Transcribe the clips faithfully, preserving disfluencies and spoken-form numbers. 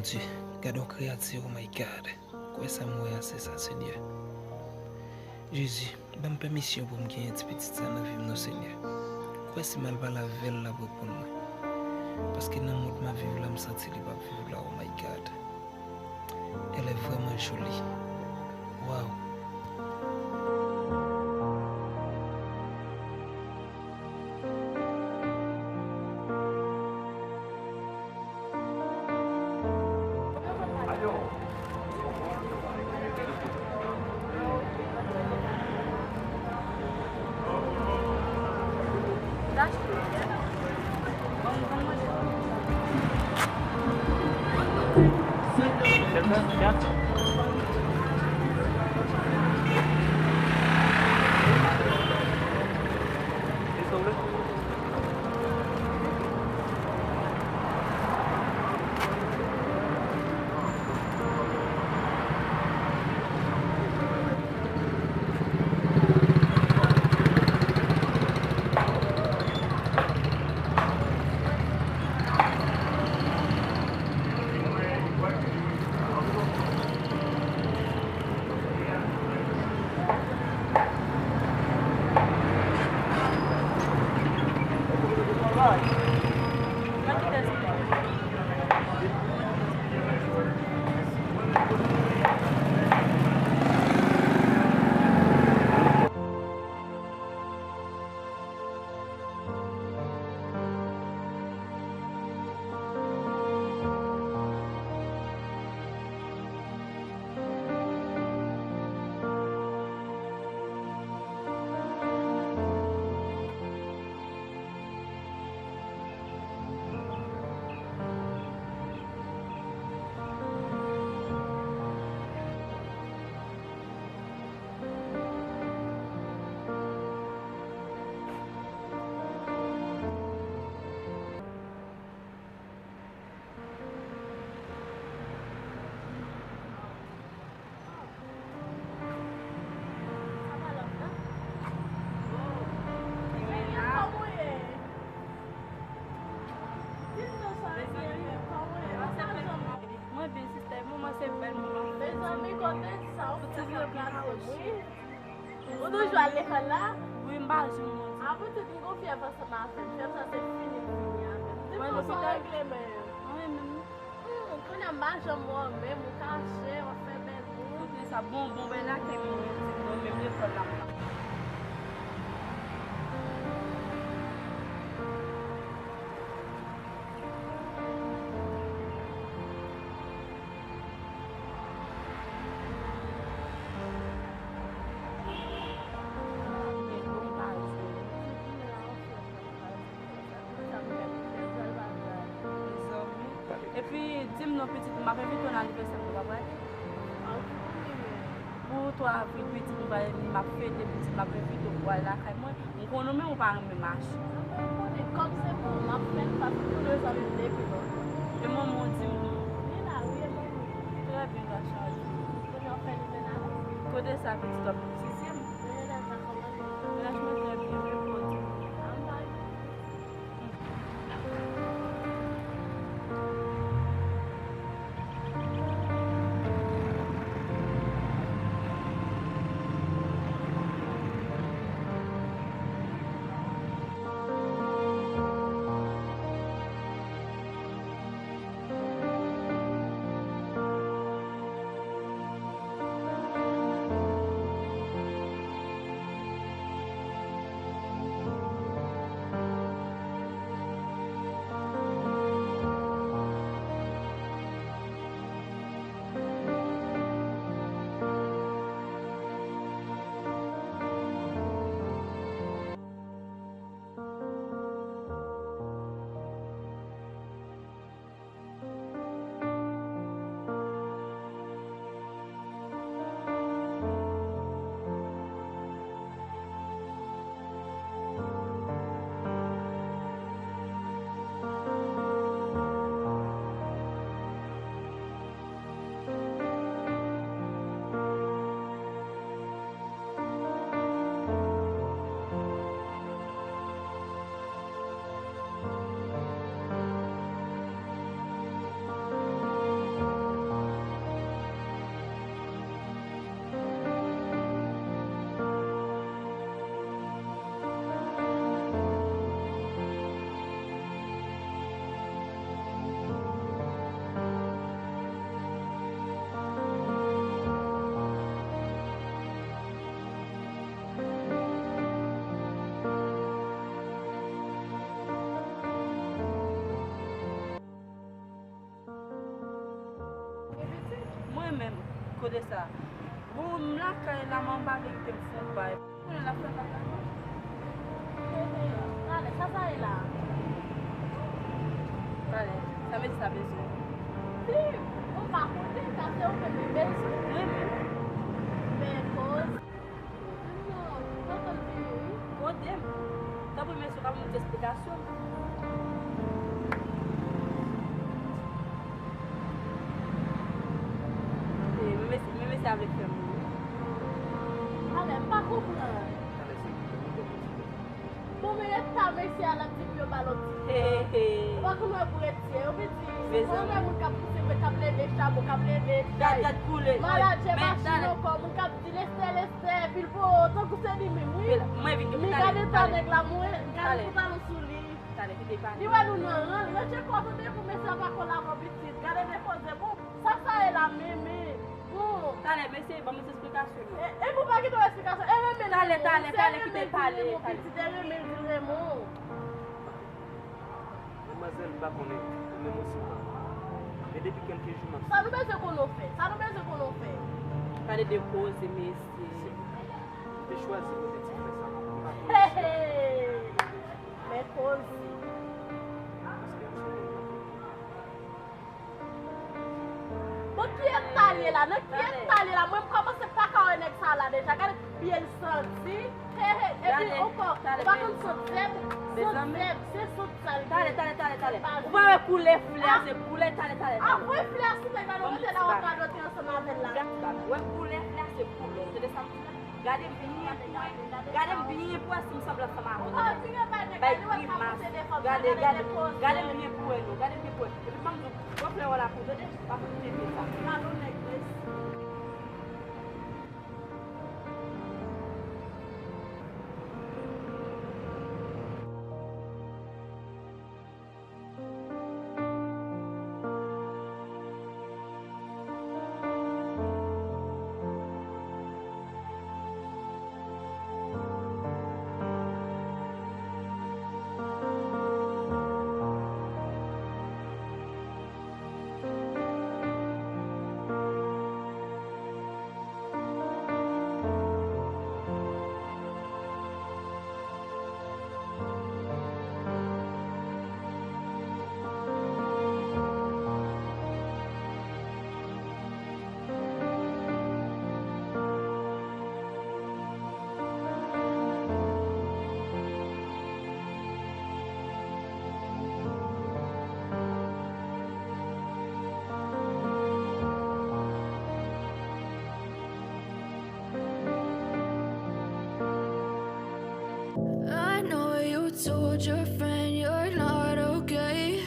Bondye, gade yon kreyati, oh my God. Kwè sa m wè a, se sa, Senyè. Jezi, ban m pèmisyon pou m genyen ti pitit sa nan vi m, non, Senyè. Kwè si m al pale avè l, l ap reponn mwen. Paske nan mond m ap viv la, m santi li p ap viv la, oh my God. Elle est vraiment jolie. Waw. Mwen byen, sistè, moman se bèl moman. Mezanmi, kote sa? Ou fè sa plase, wi. Ou toujou al lekòl la? Wi, m pa janm mouri. Apre tout, m gon fyèv ansanm avè m. Fyèv sa se fini m fini avè m. Depi w sa w regle menm. Mwen menm. Hmm, kounye a m pa janm wè w menm, ou kache, w ap fè bèl moun. Kote sa? Bon, bon, bèl la ke m di non, menm lekòl la m pa. Epi, di m non, pitit, m ap envite w nan anivèsè m, ou pa pral? Pou twa avril, pitit, m pral, m ap fete, pitit, m ap envite w pou w al lakay mwen. M konnen ou menm ou pa renmen mache. Mwen konnen kòb se pou ou m ap fè l, paske pou de zanmi m depi lontan. E manman w di m non. Li la, wi, e manman. Trè byen, gason. Kounye a w fè li mennaj? Kote sa, pitit, w ap sizi m? Mennaj la kòman li? Mennaj mwen trè byen, men pou w di m. A, m pa Lè sa. Bon, m lakay la, m anba verite, m fon bay. Konnen l ap fè bagay. Talè, sa sa ye la? Talè, sa mesye sa bezwen? Si, ou pa konnen, sa se ou menm li bezwen. Wi, men. Men koz. Non, m antann vini, wi. Kote m? Tanpri, mesye, ou ka ban m ti esplikasyon? E, men mesye, men mesye a vle fè m ri. Talè, m pa konprann. Bon, men eta mesye a l ap di pou yo ba l yon ti. He, he. Ou pa konn wè pou retye, yo vin di, se konbyen moun k ap pouse, k ap leve chabon, k ap leve chay. Gad, gad koulè. Manadjè machin ankò, moun k ap di lestè, lestè, pil po, tankou se li menm, wi. Mwen vin, men gade ta nèg la, mwen, gade pantalon sou li. Talè, kite pale. Li wè nou nan ran, retye kò w tande pou mesye a pa kolabo pitit. Gade de koze, bon, sa sa ye la, men, men, bon. Talè, mesye, ban m yon ti esplikasyon, non. E, e pou pa kite yon esplikasyon, e renmen l renmen w. Talè, talè, talè, kite pale, talè. Pitit, e renmen l di renmen w. Manmwazèl, m pa konnen, ou menm osi ou pa konnen. Men depi kèlke jou m ap... Sa nou bezwen konnen w fè? Sa nou bezwen konnen w fè? Pale de koze, mesye. Silvouplè. M te chwazi pou te ti frè sa, m pa konnen si... Hey, hey. Men koze. Paske m se moun nan. Bon, kiyès sa l ye la? Nan kiyès sa l ye la? Mwen, m kòmanse pa ka wè nèg sa la deja. Gade pye l santi. He, he. Epi ankò, ou pa konn sant zèb? Sant zèb, se sant sa l ye. Talè, talè, talè, talè. Ou pa wè koulè flè a, se koulè, talè, talè, talè. A, voye flè a sou nèg la, nou rete la, w ap radote ansanm avè l la. Gade, ou wè koulè flè a, se koulè. Tande sa m di la? Gade m byen pou wè, gade m byen pou wè si m sanble ansanm avè w. Bay grimas. Gade, gade, gade m byen pou wè non, gade m byen pou wè. Epi ban m di w, pran flè w la pou tande, pa pou tete sa. I know you told your friend you're not okay,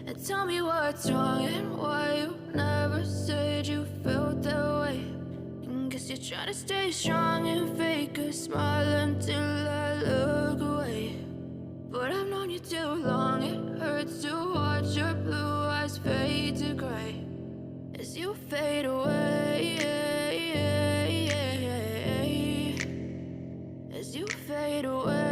and tell me what's wrong and why you never said you felt that way. And guess you're trying to stay strong and fake a smile until I look away. But I've known you too long, it hurts to watch your blue eyes fade to gray as you fade away. As you fade away.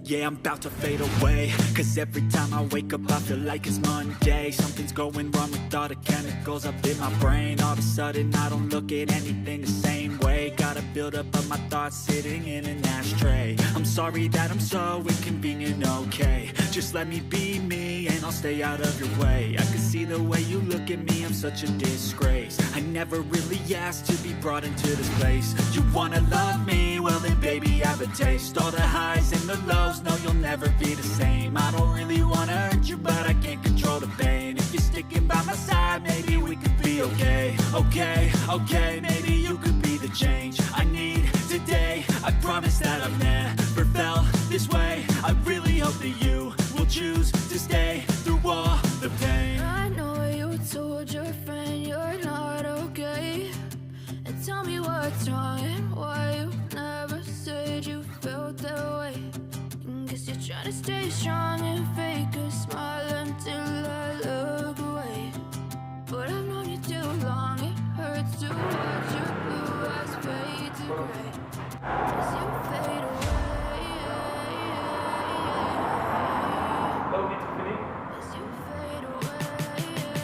Yeah, I'm about to fade away. 'Cause every time I wake up, I feel like it's Monday. Something's going wrong with all the chemicals up in my brain. All of a sudden, I don't look at anything the same way. Got a buildup of my thoughts sitting in an ashtray. I'm sorry that I'm so inconvenient, okay? Just let me be me and I'll stay out of your way. I can see the way you look at me, I'm such a disgrace. I never really asked to be brought into this place. You wanna love me? Well then, baby, have a taste. All the highs and the lows, no, you'll never be the same. I don't really wanna hurt you, but I can't control the pain. If you're sticking by my side, maybe we could be okay. Okay, okay, maybe you could be the change I need today. I promise that I've never felt this way. I really hope that you will choose to stay through all the pain. I know you told your friend you're not okay. And tell me what's wrong and why you never said you felt that way. And guess you're trying to stay strong and fake a smile until I look away. But I've known you too long, it hurts to watch your blue eyes fade to gray. As you fade away. As you fade away.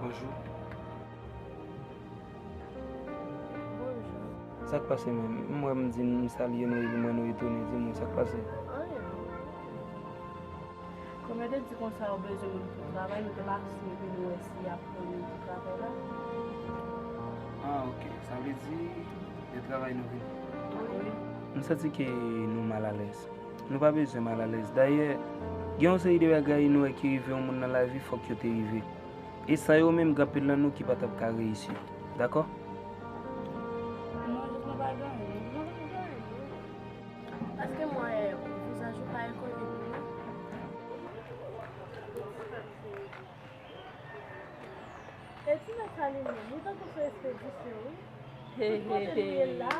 Bonjou. Bonjou. Sa k pase menm? M wè m di n, m salye nou epi m wè nou etone. Di m sa k pase. Anyen non. Kòm yo te di konsa yo bezwen moun pou travay, nou te pase epi nou wè si y ap pran moun pou travay la. Ah, ok. Sa vle di, yo travay nou vini. Wi. M santi ke nou malalèz. Nou pa bezwen malalèz. Dayè, gen yon seri de bagay nou wè ki rive yon moun nan lavi, fòk yo te rive. E san yo menm, gen anpil nan nou ki pa t ap ka reyisi. Dakò? Non, jis nou pa gen anyen. Nou pa gen anyen. Paske m wè vizaj ou pa enkonni pou mwen. E ti nèg sa li menm, li tankou sou espedisyon, wi. Tout kote li ye la.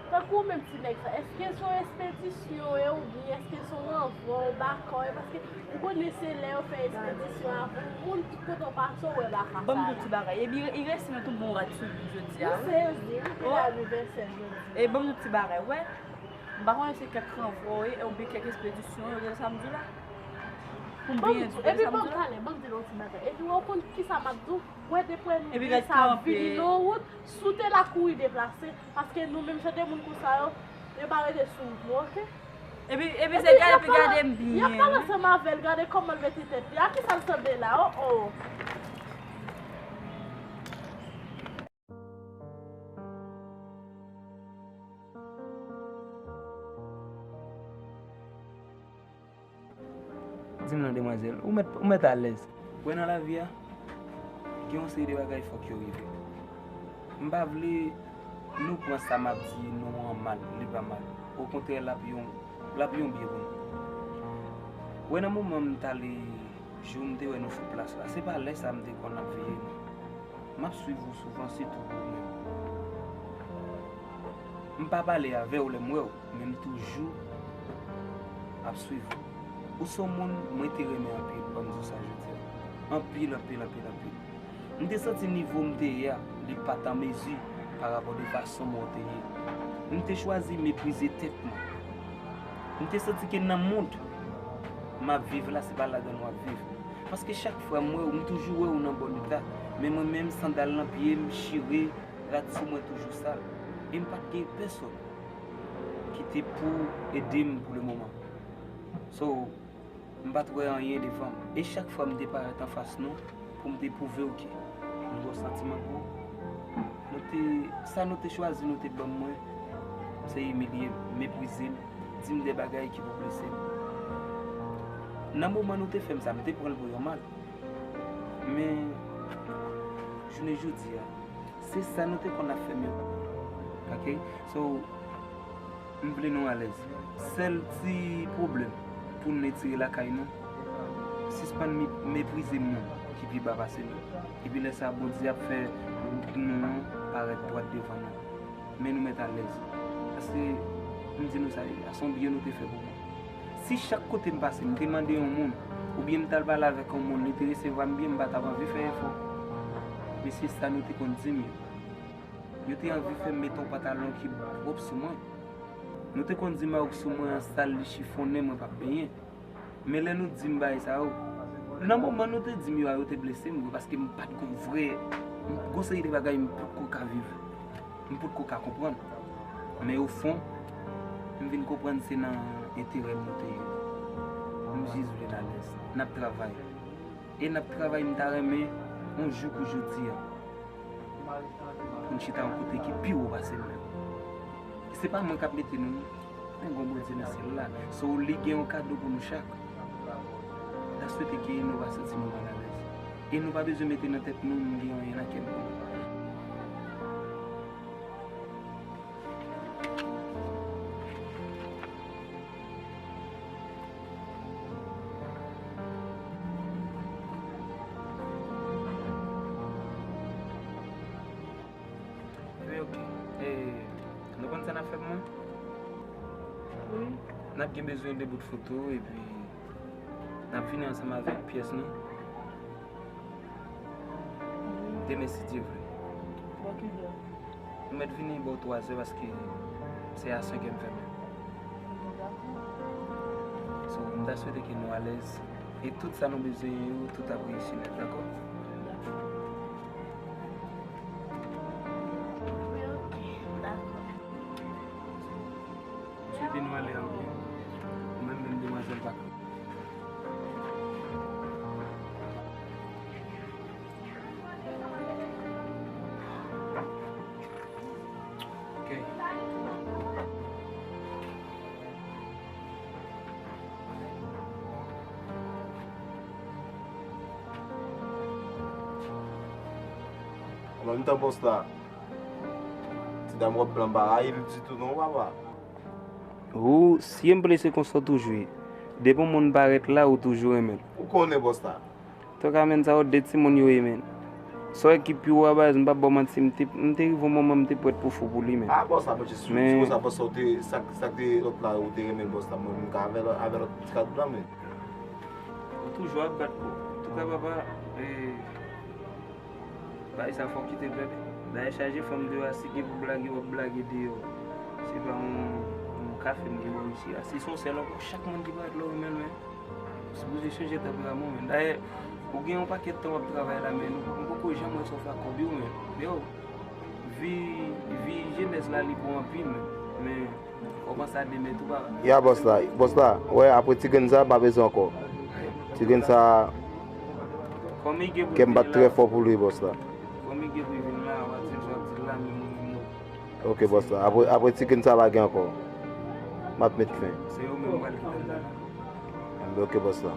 Tankou ou menm ti nèg sa, èske se yon espedisyon e oubyen èske se yon ranvwa ou baka w ye? Paske ou konnen se lè yo fè espedisyon avè yon moun, tout kote w pase w wè baka sa la. Ban m di w ti bagay, epi li resi nan tout bon rad sou li jodi a, wi. Ou sezi, wi, ke l anivèsè jodi a. E ban m di w ti bagay, w wè, m pa konnen se kèk ranvwa w ye, oubyen kèk espedisyon, ou wè sa m di w la? Pou m byen di w, ou wè sa m di w la? Epi ban m pale, ban m di w yon ti bagay. Epi w konn kisa m ap di w? Wè, depi nou gen sa vini nan wout, si w te la kouri deplase, paske nou menm jan de moun konsa yo, yo pa rete sou wout nou, oke? Epi, epi se gade, epi gade m byen. Y ap pale ansanm avè l, gade kòman l mete tèt li. A kisa l sanble la, o, o. Di m non, demwazèl, ou mèt, ou mèt alèz. Wè nan lavi a, gen yon seri de bagay fòk yo rive. M pa vle nou pran sa m ap di nou an mal, li pa mal. Okontrè, l ap yon, l ap yon byen pou nou. Wè nan moman m t ale, jou m te wè nou sou plas la, se pa lè sa m te konn ap veye nou. M ap swiv ou souvan, sitou ou menm. M pa pale avè w lè m wè w, men m toujou ap swiv ou. Ou se yon moun mwen te renmen anpil, ban m di w sa jodi a. Anpil, anpil, anpil, anpil. M te santi nivo m te ye a, li pa t an mezi pa rapò de fason mwen te ye. M te chwazi meprize tèt mwen. M te santi ke nan mond m ap viv la, se pa ladan l w ap viv. Paske chak fwa m wè w, m toujou wè w nan bon eta. Men mwen menm, sandal nan pye m, chire, rad sou mwen toujou sal. E m pa t gen pèsonn ki te pou ede m pou le moman. So, m pa t wè anyen devan m. E chak fwa m te parèt anfas nou, pou m te pwouve w ke m gen yon santiman pou ou. Nou te, sa nou te chwazi, nou te ban m mwen, se imilye m, meprize m, di m de bagay ki pou blese m. Nan moman nou te fè m sa, m te pran l pou yon mal. Men, jounen jodi a, se sa nou te konn ap fè m yo. Ok? So, m vle nou alèz. Sèl ti pwoblèm pou n retire lakay nou, sispann mi-, meprize moun ki pi ba pase nou. Epi lè sa a, Bondye ap fè wout nou an parèt dwat devan nou. Men nou mèt alèz. Paske m di nou sa, a se yon byen nou te fè pou mwen. Si chak kote m pase, m te mande yon moun, oubyen m t al pale avèk yon moun, li te resevwa m byen, m pa t ap anvi fè efò. Men se sa nou te konn di m yo. Yo te anvi fè m mete yon pantalon ki pwòp sou mwen. Nou te konn di mawout sou mwen an sal, li chifonnen, mwen p ap benyen. Men lè nou di m bagay sa yo, nan moman nou te di m yo a, yo te blese m vre, paske m pa t gon vrè, m, gon seri de bagay m potko ka viv, m potko ka konprann. Men ofon, m vin konprann se nan enterè m nou te ye. M jis vle n alèz. N ap travay. E n ap travay, m ta renmen yon jou kou jodi a, pou n chita yon kote ki pi wo pase nou menm. E se pa mwen k ap mete nou, non. Men gon Bondye nan syèl la. So, li gen yon kado pou nou chak. That's swete ke nou va santi nou malalèz. E nou pa bezwen mete nan tèt nou, nou gen anyen nan kè nou pou nou pa fè. Wi, ok. E, nou konn sa n ap fè pou mwen? Wi. N ap gen bezwen de bout foto, epi n ap vini ansanm avèk pyès nou. Demen, si Dye vle. Bò kilè? Nou mèt vini bò twazè paske se a senk è m fèmen. Dakò. So, m ta swete ke nou alèz. E tout sa nou bezwen yo, tout ap reyisi nèt, dakò? Dakò. Wi, ok, dakò. M swete nou ale an byen. Ou menm, menm demwazèl pa. Ok. An menm tan, bòs la, ti dam wòb blan pa rayi l ditou non, papa. Ou, si m plese konsa w toujou ye. Depi yon moun parèt la, ou toujou renmen l. Ou konnen, bòs la. Antouka, menn, sa yo de timoun yo ye, menn. Sa w wè ki pi wo a, baz, m p ap ba w manti, m te, m te rive yon moman, m te prèt pou fou pou li, menn. Ah, bòs la, mwen jis sou, men sou sa, bòs la, ou te, sa, sa k te lòt la, ou te renmen l, bòs la, mwen, m ka avè, avè lòt ti kadou la, menn. Ou toujou ap bat pou. Antouka, papa, eh, bagay sa fò kite l, tande. Dayè chaje fanm deyò a, si gen pou blage, w ap blage deyò. Se pa yon, yon kafe m gen bò isi a. Si se yon sèl ankò, chak moun ki parèt la, ou renmen l, men. Sipoze chanje tanperaman w, men. Dayè, ou gen yon pakèt tan w ap travay la, men nou, m poko janm wè sa w fè ak kòb yo, men. Yo, vi, vi jenès la, li bon anpil, men. Men, kòmanse a demen tou, papa. Ya, bòs la. Bòs la, wè, apre ti grenn sa, pa bezwen ankò. Ti grenn sa, kè m bat trè fò pou li, bòs la. Kòm li gen pou vin la, w ap di l sa w ap di l la, men mwen menm non. Ok, bòs la. Apre, apre ti grenn sa, pa gen ankò. M ap met fen. Se yo menm pral kite l la. Enben, ok, bòs la.